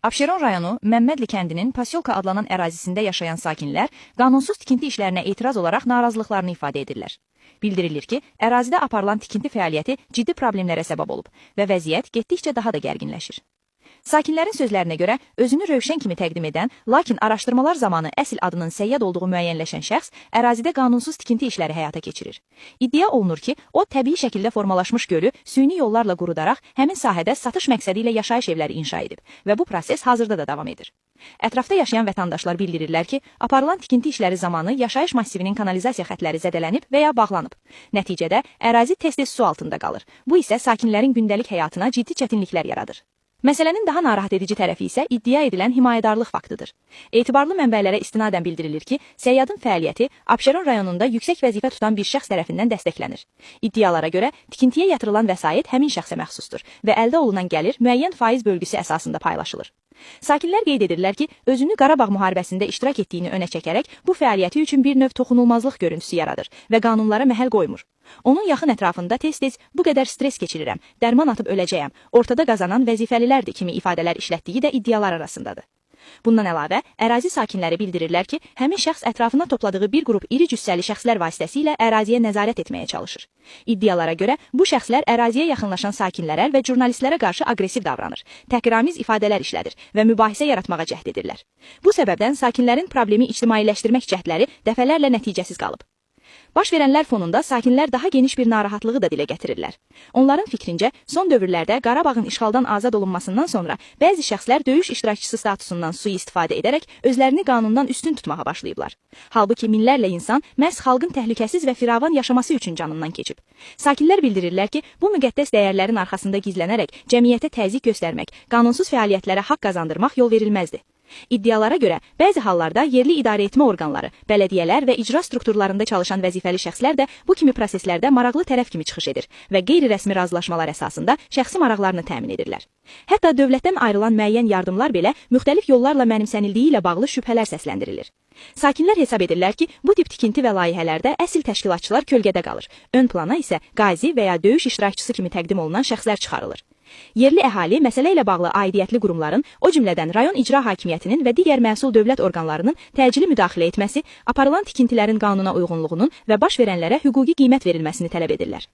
Abşeron rayonu Məmmədli kəndinin Pasyolka adlanan ərazisində yaşayan sakinlər qanunsuz tikinti işlərinə etiraz olaraq narazılıqlarını ifadə edirlər. Bildirilir ki, ərazidə aparılan tikinti fəaliyyəti ciddi problemlərə səbəb olub və vəziyyət getdikcə daha da gərginləşir. Sakinlərin sözlərinə görə özünü Rövşən kimi təqdim edən, lakin araşdırmalar zamanı əsl adının Səyyad olduğu müəyyənləşən şəxs ərazidə qanunsuz tikinti işləri həyata keçirir. İddia olunur ki, o təbii şəkildə formalaşmış gölü süni yollarla qurudaraq həmin sahədə satış məqsədi ilə yaşayış evləri inşa edib və bu proses hazırda da davam edir. Ətrafda yaşayan vətəndaşlar bildirirlər ki, aparılan tikinti işləri zamanı yaşayış massivinin kanalizasiya xətləri zədələnib və ya bağlanıb. Nəticədə ərazi tez-tez su altında qalır. Bu isə sakinlərin gündəlik həyatına ciddi çətinliklər yaradır. Məsələnin daha narahat edici tərəfi isə iddia edilən himayədarlıq faktıdır. Etibarlı mənbələrə istinadən bildirilir ki, Səyyadın fəaliyyəti Abşeron rayonunda yüksək vəzifə tutan bir şəxs tərəfindən dəstəklənir. İddialara görə tikintiyə yatırılan vəsait həmin şəxsə məxsusdur və əldə olunan gəlir müəyyən faiz bölgüsü əsasında paylaşılır. Sakinlər qeyd edirlər ki, özünü Qarabağ müharibəsində iştirak etdiyini önə çəkərək bu fəaliyyəti üçün bir növ toxunulmazlıq görüntüsü yaradır və qanunlara məhəl qoymur. Onun yaxın ətrafında tez-tez bu qədər stres keçirirəm, dərman atıb öləcəyəm, ortada qazanan vəzifəlilərdir kimi ifadələr işlətdiyi də iddialar arasındadır. Bundan əlavə, ərazi sakinləri bildirirlər ki, həmin şəxs ətrafına topladığı bir qrup iri cüssəli şəxslər vasitəsilə əraziyə nəzarət etməyə çalışır. İddialara görə bu şəxslər əraziyə yaxınlaşan sakinlərə və jurnalistlərə qarşı aqressiv davranır, təhqiramiz ifadələr işlədir və mübahisə yaratmağa cəhd edirlər. Bu səbəbdən sakinlərin problemi ictimailəşdirmək cəhdləri dəfələrlə nəticəsiz qalıb. Baş verənlər fonunda sakinlər daha geniş bir narahatlığı da dilə gətirirlər. Onların fikrincə, son dövrlərdə Qarabağın işğaldan azad olunmasından sonra bəzi şəxslər döyüş iştirakçısı statusundan sui-istifadə edərək özlərini qanundan üstün tutmağa başlayıblar. Halbuki minlərlə insan məhz xalqın təhlükəsiz və firavan yaşaması üçün canından keçib. Sakinlər bildirirlər ki, bu müqəddəs dəyərlərin arxasında gizlənərək cəmiyyətə təzyiq göstərmək, qanunsuz fəaliyyətlərə haqq qazandırmaq yol verilməzdi. İddialara görə bəzi hallarda yerli idarəetmə orqanları, bələdiyyələr və icra strukturlarında çalışan vəzifəli şəxslər də bu kimi proseslərdə maraqlı tərəf kimi çıxış edir və qeyri-rəsmi razılaşmalar əsasında şəxsi maraqlarını təmin edirlər. Hətta dövlətdən ayrılan müəyyən yardımlar belə müxtəlif yollarla mənimsənildiyi ilə bağlı şübhələr səsləndirilir. Sakinlər hesab edirlər ki, bu tip tikinti və layihələrdə əsl təşkilatçılar kölgədə qalır. Ön plana isə qazi və ya döyüş iştirakçısı kimi təqdim olunan şəxslər çıxarılır. Yerli əhali məsələ ilə bağlı aidiyyətli qurumların, o cümlədən rayon icra hakimiyyətinin və digər məsul dövlət orqanlarının təcili müdaxilə etməsi, aparılan tikintilərin qanuna uyğunluğunun və baş verənlərə hüquqi qiymət verilməsini tələb edirlər.